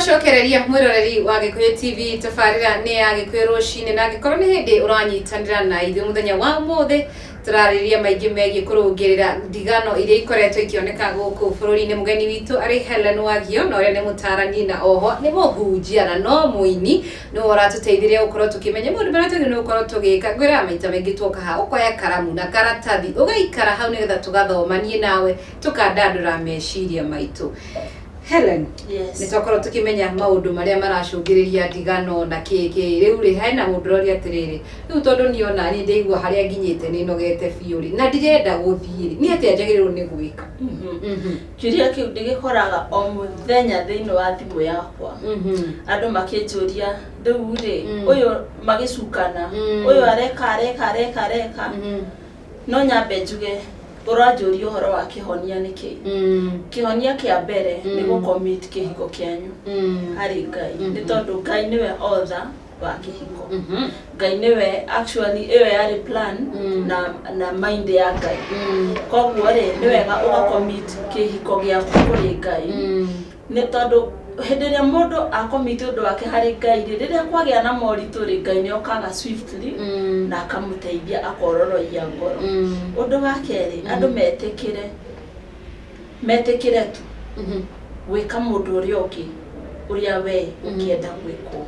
Nĩtwacokereria mwĩroreri wa Gĩkũyũ TV, tabarĩra nĩ ya Gĩkũyũ Rũcinĩ, na angĩkorwo nĩ hĩndĩ ũranyitanĩra na ithuĩ mũthenya wa ũmũthĩ, tũrarĩrĩria maingĩ megiĩ kũrũngĩrĩra ndigano iria ikoretwo ikĩoneka gũkũ bũrũri-inĩ. Mũgeni witũ arĩ Helen Wagio, na ũrĩa nĩ mũtarani na oho nĩ mũhunjia na no mũini, nĩwe ũratũteithĩrĩria gũkorwo tũkĩmenya maũndũ marĩa twagĩrĩirwo nĩ gũkorwo tũgĩka. Ngwĩraga maita maingĩ tuoka haha ũkoya karamu na karatathi ũgaikara hau nĩgetha tũgathomanie nawe, tũkandandũra meciria maitũ. Helen, nĩ twakorwo tũkĩmenya maũndũ marĩa maracũngĩrĩria ndigano na kĩ kĩ. Rĩu rĩ, hena mũndũ ũroria atĩrĩrĩ, rĩu tondũ niĩ ona niĩ ndĩigua harĩa nginyĩte nĩ nogete biũ rĩ, na ndirenda gũthiĩ rĩ, nĩ atĩa njagĩrĩirwo nĩ gwĩka? Kĩũria kĩu ndĩgĩkoraga o mũthenya thĩinĩ wa thimũ yakwa, andũ makĩnjũria, rĩu rĩ, ũyũ magĩcukana, ũyũ areka areka areka areka. No nyambe njuge ũranjũria ũhoro wa kĩhonia nĩkĩ. Kĩhonia kĩa mbere nĩ gũ-commit kĩhiko kĩanyu harĩ Ngai, nĩ tondũ Ngai nĩwe author wa kĩhiko. Ngai nĩwe actually ĩyo yarĩ plan na mind ya Ngai. Koguo rĩ, nĩ wega ũga-commit kĩhiko gĩaku kũrĩ Ngai, nĩ tondũ hĩndĩ ĩrĩa mũndũ a-commit ũndũ wake harĩ Ngai rĩ, rĩrĩa kwagĩa na moritũ rĩ, Ngai nĩ okaga swiftly na akamũteithia akororoia ngoro. Ũndũ wa kerĩ, andũ metĩkĩre tu gwĩka mũndũ ũrĩa ũngĩ ũrĩa we ũngĩenda gwĩkwo.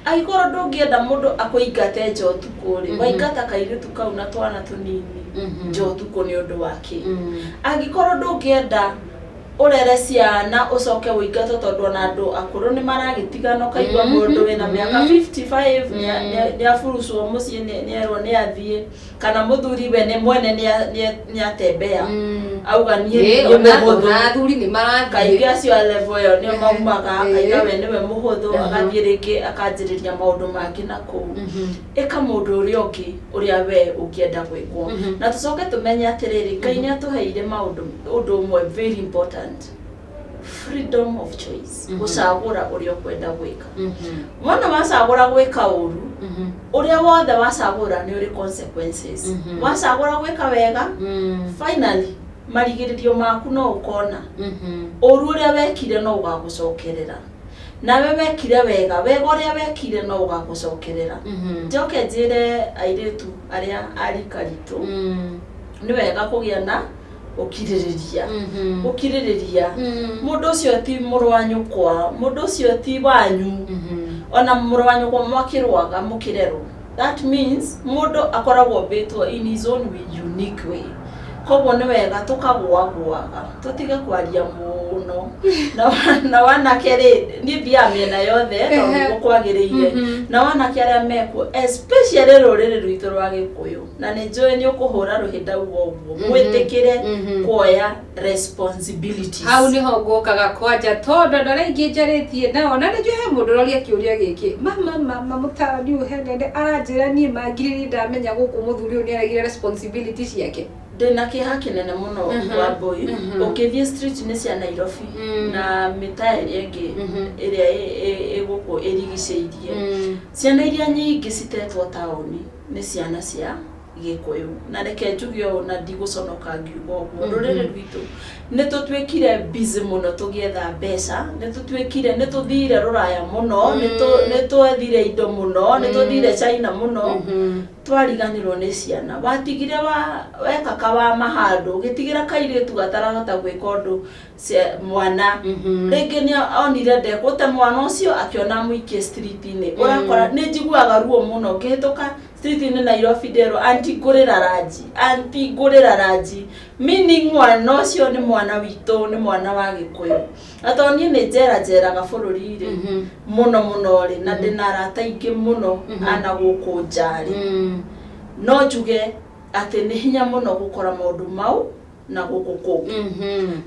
Angĩkorwo ndũngĩenda mũndũ akũingate nja ũtukũ rĩ, waingata kairĩtu kau na twana tũnini nja ũtukũ nĩ ũndũ wa kĩ? Angĩkorwo ndũngĩenda ũrere ciana ũcoke ũingatwo, tondũ ona andũ akũrũ nĩ maragĩtigana, ũkaigua mũndũ wĩna mĩaka 55 nĩ aburucwo mũciĩ, nĩ erwo nĩ athiĩ, kana mũthuri we nĩ mwene nĩ atembea, auga niĩ nĩ mũhũthũ. Ona athuri nĩ marathiĩ. Kaingĩ acio a level ĩyo nĩo maumaga, akaiga we nĩwe mũhũthũ, agathiĩ rĩngĩ akanjĩrĩria maũndũ mangĩ na kũu. Ĩka mũndũ ũrĩa ũngĩ ũrĩa we ũngĩenda gwĩkwo. Na tũcoke tũmenye atĩrĩrĩ, Ngai nĩ atũheire maũndũ, ũndũ ũmwe very important, freedom of choice, gũcagũra ũrĩa ũkwenda gwĩka. Wona wacagũra gwĩka ũru, ũrĩa wothe wacagũra nĩ ũrĩ consequences. Wacagũra gwĩka wega, finally marigĩrĩrio maku no ũkona ũru ũrĩa wekire no ũgagũcokerera. Nawe wekire wega, wega ũrĩa wekire no ũgagũcokerera. Njoke njĩre airĩtu arĩa a rika ritũ, nĩ wega kũgĩa na ũkirĩrĩria, gũkirĩrĩria. Mũndũ ũcio ti mũrũ wa nyũkwa, mũndũ ũcio ti wanyu. Ona mũrũ wa nyũkwa mwakĩrũaga mũkĩrerwo, that means mũndũ akoragwo ombĩtwo in his own unique way. Koguo nĩ wega tũkagũagũaga, tũtige kwaria mũno. Na wanake rĩ, niĩ thiaga mĩena yothe tondũ nĩguo kwagĩrĩire. Na wanake arĩa mekuo, especially rũrĩrĩ rwitũ rwa Gĩkũyũ, na nĩ njũĩ nĩ ũkũhũra rũhĩ ndauga ũguo, mwĩtĩkĩre kuoya responsibilities. Hau nĩho ngũkaga kwanja, tondũ andũ arĩa aingĩ njarĩtie nao, na nĩ njũĩ he mũndũ ũroria kĩũria gĩkĩ, mama mama mũtarani ũyũ Helen aranjĩra niĩ mangirĩrĩ ndamenya gũkũ mũthuri ũyũ nĩ aregire responsibility ciake. Ndĩna kĩeha kĩnene mũno, Wambũi. Ũngĩthiĩ street-inĩ cia Nairobi na mĩtaa ĩrĩa ĩngĩ ĩrĩa ĩ gũkũ ĩrigicĩirie, ciana iria nyingĩ citetwo taũni nĩ ciana cia Gĩkũyũ. Na reke njuge ũũ na ndigũconoka ngiuga ũguo, rũrĩrĩ rwitũ nĩ tũtuĩkire busy mũno tũgĩetha mbeca, nĩ tũtuĩkire, nĩ tũthire rũraya mũno, nĩ twethire indo mũno, nĩ tũthire China mũno, twariganĩrwo nĩ ciana. Watigire wa weka kawama handũ, ũgĩtigĩra kairĩtu gatarahota gwĩka ũndũ mwana. Rĩngĩ nĩ onire ndekũte mwana ũcio, akĩona amũikie street-inĩ. Ũrakora nĩ njiguaga ruo mũno ngĩhĩtũka street-inĩ Nairobi, nderwo, "Aunty, ngũrĩra ranji, aunty, ngũrĩra ranji," meaning mwana ũcio nĩ mwana witũ, nĩ mwana wa Gĩkũyũ. Na tondũ niĩ nĩ njera njeraga bũrũri rĩ mũno mũno rĩ, na ndĩna arata aingĩ mũno ana gũkũ nja rĩ, no njuge atĩ nĩ hinya mũno gũkora maũndũ mau na gũkũ kũngĩ,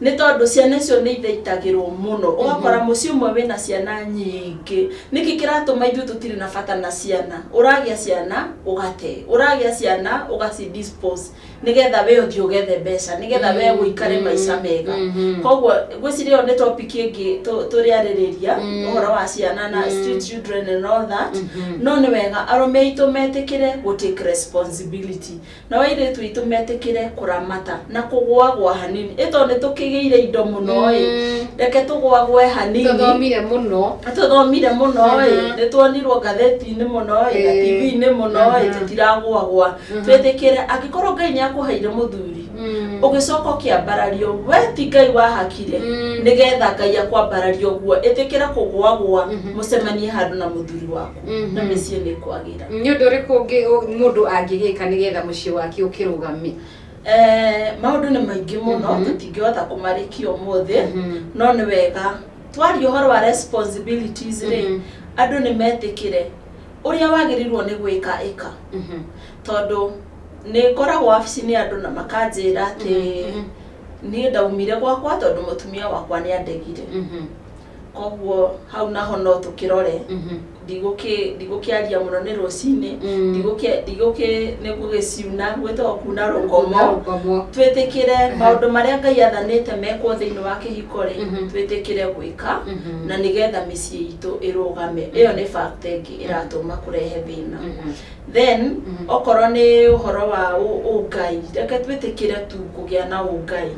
nĩ tondũ ciana icio nĩ ithaitagĩrwo mũno. Ũgakora mũciĩ ũmwe wĩna ciana nyingĩ. Nĩkĩ kĩratũma ithuĩ tũtirĩ na bata na ciana? Ũragĩa ciana ũgate, ũragĩa ciana ũgaci dispose nĩgetha we ũthiĩ ũgethe mbeca, nĩgetha we ũikare maica mega. Koguo ngwĩciria ĩyo nĩ topic ĩngĩ tũrĩarĩrĩria, ũhoro wa ciana na street children and all that. No nĩ wega arũme aitũ metĩkĩre gũ take responsibility, na airĩtu aitũ metĩkĩre kũramata na kũgwa. Kũgũagũa hanini, ĩ tondũ nĩ tũkĩgĩire indo mũno ĩ, reke tũgũagũe hanini. Tũthomire mũno. Tũthomire mũno ĩ, nĩ tuonirwo ngathĩti-inĩ mũno ĩ, na TV-inĩ mũno ĩ, tũtiragũagũa. Twĩtĩkĩre angĩkorwo Ngai nĩ akũheire mũthuri, ũgĩcoka ũkĩambarario, we ti Ngai wahakire nĩgetha Ngai akwambararie ũguo. Ĩtĩkĩra kũgũagũa, mũcemanie handũ na mũthuri waku, na mĩciĩ nĩ ĩkwagĩra. Nĩ ũndũ ũrĩkũ ũngĩ mũndũ angĩgĩka nĩgetha mũciĩ wake ũkĩrũgame? Maũndũ nĩ maingĩ mũno, tũtingĩhota kũmarĩkia ũmũthĩ, no nĩ wega twaria ũhoro wa responsibilities rĩ, andũ nĩ metĩkĩre ũrĩa wagĩrĩirwo nĩ gwĩka ĩka, tondũ nĩ ngoragwo wabici-inĩ andũ na makanjĩra atĩ niĩ ndaumire gwakwa tondũ mũtumia wakwa nĩ andegire. Koguo hau naho no tũkĩrore, ndigũkĩaria mũno, nĩ rũcinĩ, ndigũkĩ nĩ gũgĩciuna, gwĩtagwo kuna rũkomo. Rũkomo. Twĩtĩkĩre maũndũ marĩa Ngai athanĩte mekwo thĩinĩ wa kĩhiko rĩ, twĩtĩkĩre gwĩka na nĩgetha mĩciĩ itũ ĩrũgame. Ĩyo nĩ fact ĩngĩ ĩratũma kũrehe thĩna. Then okorwo nĩ ũhoro wa ũngai, reke twĩtĩkĩre tu kũgĩa na ũngai,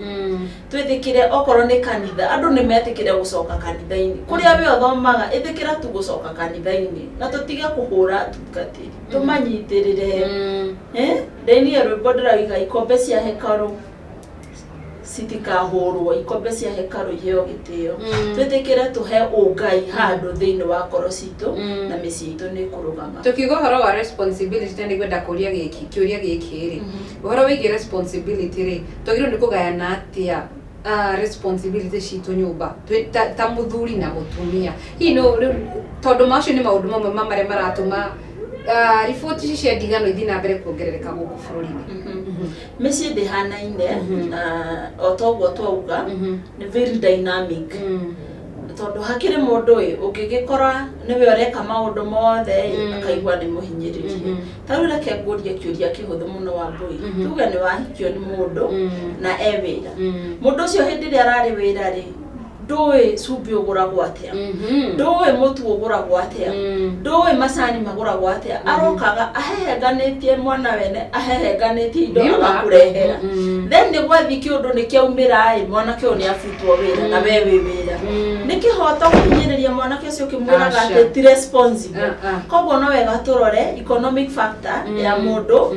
twĩtĩkĩre okorwo nĩ kanitha, andũ nĩ metĩkĩre gũcoka kanitha-inĩ kũrĩa we ũthomaga. Ĩtĩkĩra tu gũcoka kanitha-inĩ na tũtige kũhũra atungatĩri, tũmanyitĩrĩre. Eh, ndainire rwĩmbo ndĩrauga ikombe cia hekarũ citikahũrwo, ikombe cia hekarũ iheo gĩtĩo. Twĩtĩkĩre tũhe ũngai handũ thĩinĩ wa ngoro citũ, na mĩciĩ itũ nĩ ĩkũrũgama. Tukiuga ũhoro wa responsibility, na nĩngwenda kũria gĩkĩ kĩũria gĩkĩ rĩ, ũhoro wĩgiĩ responsibility rĩ, twagĩrĩirwo nĩ kũgayana atĩa responsibility citũ nyũmba ta mũthuri na mũtumia? Hihi no rĩu, tondũ macio nĩ maũndũ mamwe ma marĩa maratũma riboti ici cia ndigano ithiĩ na mbere kuongerereka gũkũ bũrũri-inĩ? Mĩciĩ ndĩhanaine, na o toguo twauga nĩ very dynamic, tondũ hakĩrĩ mũndũ ĩ ũngĩgĩkora nĩwe ũreka maũndũ mothe ĩ, akaigua nĩ mũhinyĩrĩrie. Ta rĩu reke ngũrie kĩũria kĩhũthũ mũno, Wambũi. Tuge nĩ wahikio nĩ mũndũ na e wĩra. Mũndũ ũcio hĩndĩ ĩrĩa ararĩ wĩra rĩ, ndũĩ cumbĩ ũgũragwo atĩa, ndũĩ mũtu ũgũragwo atĩa, ndũĩ macani magũragwo atĩa. Arokaga ahehenganĩtie mwana wene, ahehenganĩtie indo, Nĩma. agakũrehera. Then nĩ gwathiĩ kĩũndũ nĩ kĩaumĩra ĩ, mwanake ũyũ nĩ abutwo wĩra na we wĩ wĩra. Nĩ kĩhoto kũhinyĩrĩria mwanake ũcio ũkĩmwĩraga Aca. atĩ ti responsible? Ah, ah. Koguo no wega tũrore economic factor ya mũndũ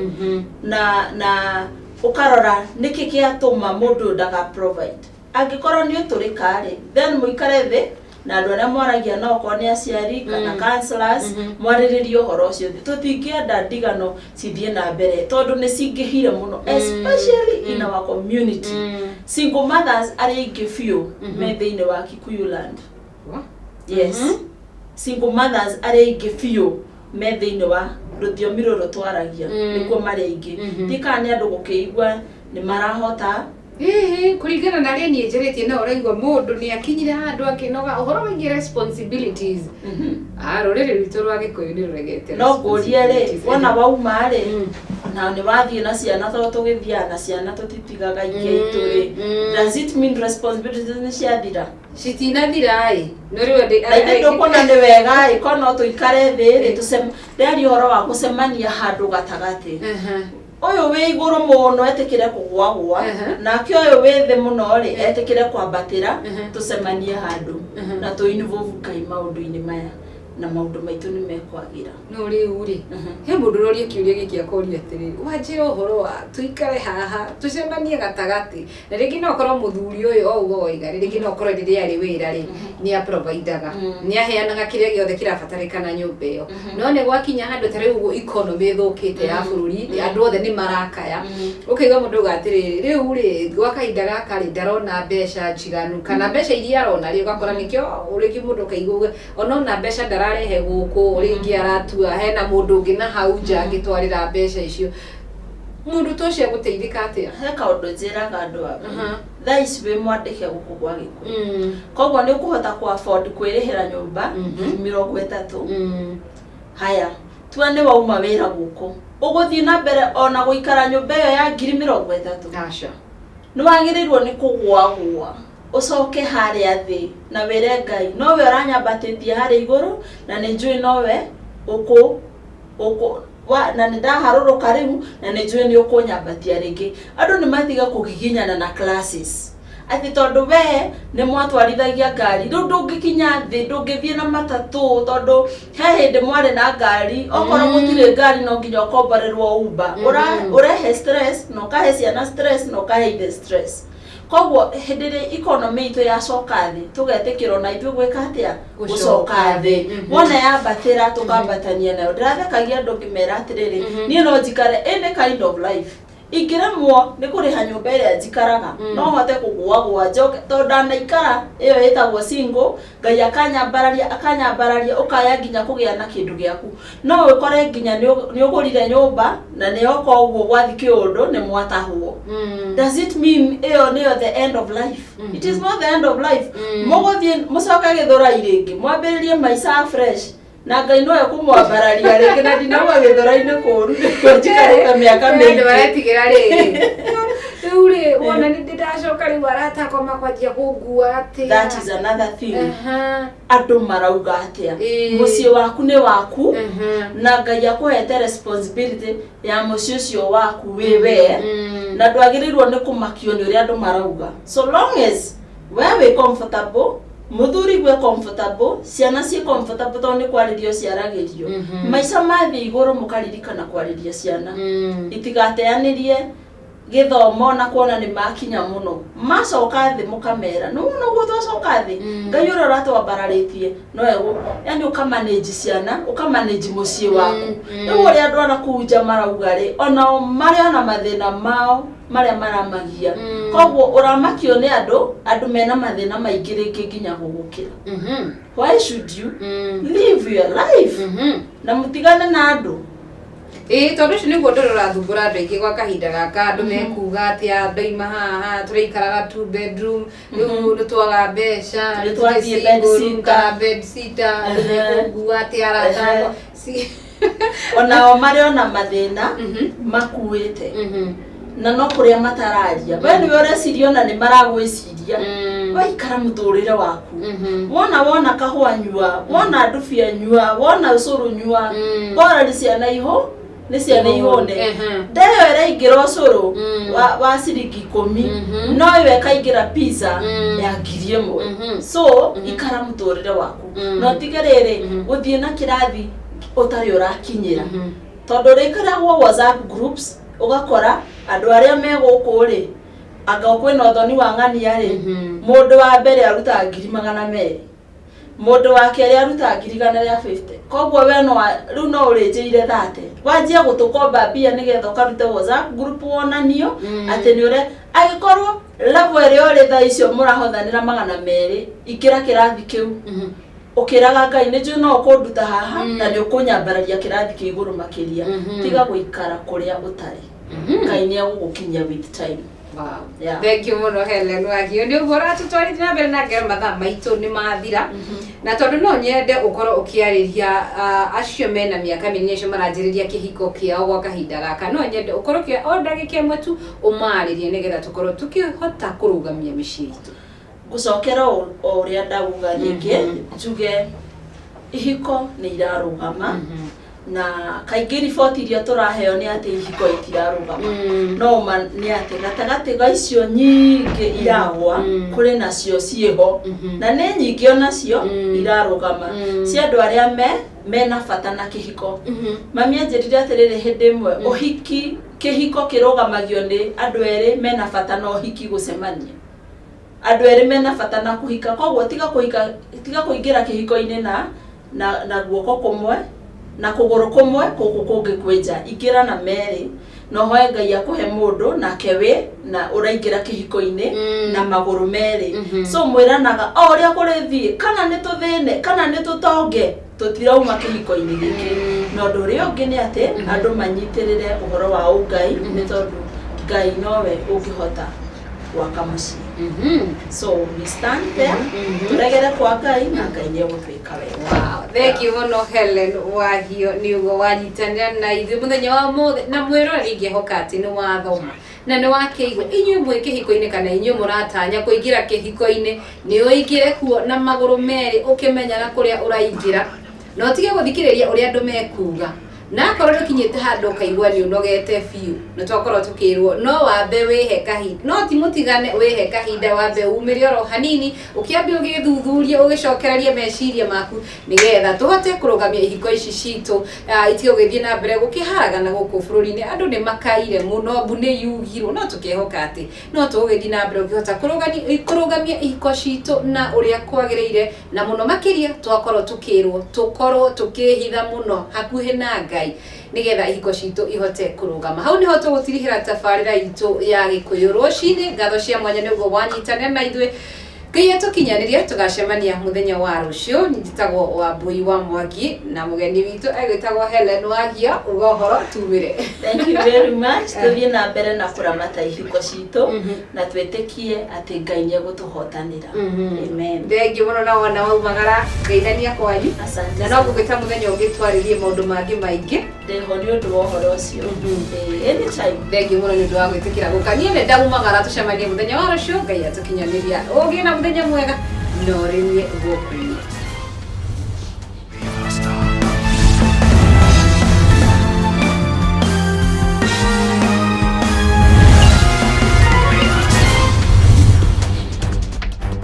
na ũkarora nĩkĩ gĩatũma mũndũ ũyũ ndaka provide. Angĩkorwo nĩ ũtũrĩka rĩ, then mũikare thĩ na andũ arĩa mwaragia nao, okorwo nĩ aciari kana counselors, mwarĩrĩrie ũhoro ũcio. Tũtingĩenda ndigano cithiĩ na mbere tondũ nĩ cingĩhire mũno, especially in our community. Single mothers arĩa aingĩ biũ me thĩinĩ wa Kikuyu land. Wa? Yes, single mothers arĩa aingĩ biũ me thĩinĩ wa rũthiomi rũrũ twaragia, nĩkuo marĩ aingĩ. Ti kana nĩ andũ gũkĩigua nĩ marahota. Ĩhĩ, kũringana na arĩa niĩ njarĩtie na ũraigua mũndũ nĩ akinyire handũ akĩnoga ũhoro wĩgiĩ responsibilities. Ah, rũrĩrĩ rwitũ rwa Gĩkũyũ nĩ rũregete No ngũrie rĩ, responsibilities. Wona wauma rĩ, na nĩ wathiĩ na ciana, tondũ tũgĩthiaga na ciana, tũtitigaga ingĩ aitũ rĩ, does it mean responsibilities nĩ ciathira? Citinathira ĩ, no rĩu Na ithe ndũkuona nĩ wega ĩ, korwo no tũikare thĩ rĩ, ndĩraria ũhoro wa gũcemania handũ gatagatĩ. Ũyũ wĩ igũrũ mũno etĩkĩre kũgwagwa, nake ũyũ wĩ thĩ mũno rĩ, etĩkĩre kwambatĩra, tũcemanie handũ na tũ involve Ngai maũndũ-inĩ maya, na maũndũ maitũ nĩ mekwagĩra. No rĩu rĩ, he mũndũ ũroria kĩũria gĩkĩ akoria atĩrĩrĩ, wanjĩra ũhoro wa tũikare haha tũcemanie gatagatĩ, na rĩngĩ no ũkorwo mũthuri ũyũ o ũguo woiga rĩ, rĩngĩ no ũkorwo rĩrĩa arĩ wĩra rĩ, nĩ aprovidaga, nĩ aheanaga kĩrĩa gĩothe kĩrabatarĩkana nyũmba ĩyo, no nĩ gwakinya handũ ta rĩu ũguo economy ĩthũkĩte ya bũrũri, andũ othe nĩ marakaya, ũkaigua mũndũ auga atĩrĩrĩ, rĩu rĩ, gwa kahinda gaka rĩ, ndarona mbeca njiganu, kana mbeca iria arona rĩ, ũgakora nĩkĩo rĩngĩ mũndũ ũkaigua onona mbeca ndararehe gũkũ, rĩngĩ aratua hena mũndũ ũngĩ na hau nja angĩtwarĩra mbeca icio. Mũndũ ta ũcio egũteithĩka atĩa? He kaũndũ njĩraga andũ aya. Thaa ici wĩ mwandĩke gũkũ gwa Gĩkũyũ, koguo nĩ ũkũhota kũ afford kwĩrĩhĩra nyũmba 30,000. Haya, tua nĩ wauma wĩra gũkũ, ũgũthiĩ na mbere ona gũikara nyũmba ĩyo ya 30,000? Aca. Nĩ wagĩrĩirwo nĩ kũgwagwa, ũcoke harĩa thĩ na wĩre Ngai nowe ũranyambatĩtie harĩa igũrũ, na nĩ njũĩ nowe ũkũ ũkũ Wa, na nĩ ndaharũrũka rĩu na nĩ njũĩ nĩ ũkũnyambatia rĩngĩ. Andũ nĩ matige kũgiginyana na classes, atĩ tondũ we nĩ mwatwarithagia ngari, rĩu ndũngĩkinya thĩ, ndũngĩthiĩ na matatũ, tondũ he hĩndĩ mwarĩ na ngari. Okorwo gũtirĩ ngari, no nginya ũkomborerwo Uber. Ũrehe stress na ũkahe ciana stress na ũkahe ithe stress. Koguo hĩndĩ ĩrĩa economy itũ yacoka thĩ, tũgetĩkĩrwo na ithuĩ gwĩka atĩa? Gũcoka thĩ. Wona yambatĩra, tũkambatania nayo. Ndĩrathekagia andũ ngĩmera atĩrĩrĩ, niĩ no njikare any kind of life. Ingĩremwo nĩ kũrĩha nyũmba ĩrĩa njikaraga, no hote kũgũagũa njoke, tondũ ndanaikara ĩyo ĩtagwo single. Ngai akanyambararia, akanyambararia, ũkaya nginya kũgĩa na kĩndũ gĩaku. No ũkore nginya nĩ ũgũrire nyũmba na nĩ yoka ũguo gwathi kĩũndũ nĩ mwatahwo. Does it mean ĩyo nĩyo the end of life? It is not the end of life. Mũgũthiĩ mũcoke Gĩthũrai rĩngĩ, mwambĩrĩrie maica fresh, na Ngai no ekũmwambararia rĩngĩ. Na ndinauga Gĩthũrai-inĩ kũũru, nĩkuo njikarĩte mĩaka Andũ mĩingĩ. Maretigĩra rĩrĩ, rĩu rĩ, wona nĩ ndacoka rĩu, arata akwa makwanjia kũngua atĩa? That is another thing. Andũ marauga atĩa? Mũciĩ waku nĩ waku, na Ngai akũhete responsibility ya mũciĩ ũcio waku wĩ we, na ndwagĩrĩirwo nĩ kũmakio nĩ ũrĩa andũ marauga, so long as we wĩ comfortable, mũthuri gwe comfortable, ciana ciĩ comfortable, tondũ nĩ kwarĩrio ciaragĩrio. Maica mathiĩ igũrũ, mũkaririkana kwarĩria ciana itigateanĩrie gĩthomo na kuona nĩ makinya mũno. Macoka thĩ, mũkamera nĩ wona ũguo twacoka thĩ, Ngai ũrĩa ũratwambararĩtie no egũ, yani ũkamanage ciana, ũkamanage mũciĩ waku. Rĩu ũrĩa andũ ana kũu nja marauga rĩ, onao marĩ ona mathĩna mao marĩa maramagia. Koguo ũramakio nĩ andũ, andũ mena mathĩna maingĩ rĩngĩ nginya gũgũkĩra. Why should you live your life na mũtigane na andũ? Ĩĩ, tondũ ũcio nĩguo ũndũ ũrĩa ũrathumbũra andũ aingĩ gwa kahinda gaka. Andũ mekuga atĩa? Ndoima haha tũraikaraga two bedroom, rĩu nĩ twaga mbeca. Nĩ twathiĩ bed sitter. Kana bed sitter, andũ mekũngua atĩa, arata akwa? Onao marĩ ona mathĩna makuĩte, na no kũrĩa matararia. We nĩwe ũreciria, ona nĩ maragwĩciria. Waikara mũtũrĩre waku, wona wona kahũa nyua, wona ndubia nyua, wona ũcũrũ nyua. Bora nĩ ciana iho, nĩ ciana ihũne. Ndeyo ĩraingĩra ũcũrũ wa ciringi 10, no ĩyo ĩkaingĩra pizza ya 1000. So ikara mũtũrĩre waku, na ũtige rĩrĩ gũthiĩ na kĩrathi ũtarĩ ũrakinyĩra, tondũ rĩikaragwo WhatsApp groups, ũgakora andũ arĩa me gũkũ rĩ, anga kwĩna ũthoni wa ng'ania rĩ, mũndũ wa mbere arutaga 200,000, mũndũ wa kerĩ arutaga 150,000. Koguo we no rĩu no ũrĩnjĩire 30, wanjie gũtũkomba mbia nĩgetha ũkarute WhatsApp group wonanio atĩ nĩ ũre. Angĩkorwo level ĩrĩa ũrĩ thaa icio mũrahothanĩra 200, ingĩra kĩrathi kĩu ũkĩraga Ngai, nĩ njũĩ no ũkũnduta haha na nĩ ũkũnyambararia kĩrathi kĩa igũrũ makĩria. Tiga gũikara kũrĩa ũtarĩ. Ngai nĩ egũgũkinyia with time. Wow. Yeah. Thank you mũno, Helen Wagio, nĩ ũguo ũratũtwarithia na mbere na ngero. Mathaa maitũ nĩ mathira, na tondũ no nyende ũkorwo ũkĩarĩria acio mena mĩaka mĩnini, acio maranjĩrĩria kĩhiko kĩao gwa kahinda gaka, no nyende ũkorwo ũkĩoya o ndagĩka ĩmwe tu ũmarĩrie, nĩgetha tũkorwo tũkĩhota kũrũgamia mĩciĩ itũ. Ngũcokera o ũrĩa ndauga rĩngĩ, njuge ihiko nĩ irarũgama, na kaingĩ riboti iria tũraheo nĩ atĩ ihiko itirarũgama. No ma nĩ atĩ gatagatĩ ga icio nyingĩ iragwa, kũrĩ nacio ciĩho, na nĩ nyingĩ onacio irarũgama, cia andũ arĩa me mena bata na kĩhiko. Mami anjĩrire atĩrĩrĩ hĩndĩ ĩmwe, ũhiki, kĩhiko kĩrũgamagio nĩ andũ erĩ mena bata na ũhiki gũcemania, andũ erĩ mena bata na kũhika. Koguo tiga kũhika, tiga kũingĩra kĩhiko-inĩ na guoko kũmwe na kũgũrũ kũmwe, kũkũ kũngĩ kwĩ nja. Ingĩra na merĩ, na ũhoe Ngai akũhe mũndũ nake wĩ na ũraingĩra kĩhiko-inĩ na magũrũ merĩ. So mwĩranaga o ũrĩa kũrĩthiĩ, kana nĩ tũthĩne kana nĩ tũtonge, tũtirauma kĩhiko-inĩ gĩkĩ. Na ũndũ ũrĩa ũngĩ nĩ atĩ andũ manyitĩrĩre ũhoro wa ũngai, nĩ tondũ Ngai nowe ũngĩhota gwaka mũciĩ. So we stand there, tũregere kwa Ngai, na Ngai nĩ egũtwĩka wega. Wow. Thank you mũno, Helen Wagio, nĩ ũguo wanyitanĩra na ithuĩ mũthenya wa ũmũthĩ. Na mwĩroreri, ngĩhoka atĩ nĩ wathoma na nĩ wakĩigua. Inyuĩ mwĩ kĩhiko-inĩ kana inyuĩ mũratanya kũingĩra kĩhiko-inĩ, nĩ ũingĩre kuo na magũrũ merĩ, ũkĩmenyaga kũrĩa ũraingĩra, na ũtige gũthikĩrĩria ũrĩa andũ mekuga. Na akorwo nĩ ũkinyĩte handũ ũkaigua nĩ ũnogete biũ, nĩ twakorwo tũkĩrwo no wambe wĩhe kahinda, no ti mũtigane, wĩhe kahinda wambe umĩre oro hanini, ũkĩambe ũgĩthuthurie, ũgĩcokererie meciria maku, nĩgetha tũhote kũrũgamia ihiko ici citũ itige gũgĩthiĩ na mbere gũkĩharagana gũkũ bũrũri-inĩ. Andũ nĩ makaire mũno, mbu nĩ yugirwo, no tũkehoka atĩ no tũgũgĩthiĩ na mbere ũkĩhota kũrũgamia ihiko citũ na ũrĩa kwagĩrĩire, na mũno makĩria twakorwo tũkĩrwo tũkorwo tũkĩhitha mũno hakuhĩ na Ngai, nĩgetha ihiko citũ ihote kũrũgama. Hau nĩho tũgũtirihĩra tabarĩra itũ ya Gĩkũyũ rũcinĩ. Ngatho cia mwanya nĩ ũguo wanyitanĩra na ithuĩ. Ngai atũkinyanĩria, tũgacemania mũthenya wa rũciũ. Njĩtagwo Wambui wa Mwangi na mũgeni witũ egwĩtagwo Helen Wagia. Uga ũhoro tumĩre. Thank you very much. Tũthiĩ na mbere na kũramata ihiko citũ na twĩtĩkie atĩ Ngai nĩ egũtũhotanĩra. Amen. Thengiũ mũno na wona waumagara, ngeithania kwanyu. Asante. Na no ngũgwĩta mũthenya ũngĩ twarĩrie maũndũ mangĩ maingĩ. Ndĩho nĩ ũndũ wa ũhoro ũcio. Anytime. Thengiũ mũno nĩ ũndũ wa gwĩtĩkĩra gũka. Niĩ nĩ ndaumagara, tũcemanie mũthenya wa rũciũ. Ngai atũkinyanĩria, ũgĩe na mũthenya mwega na ũrĩmie guoko-inĩ.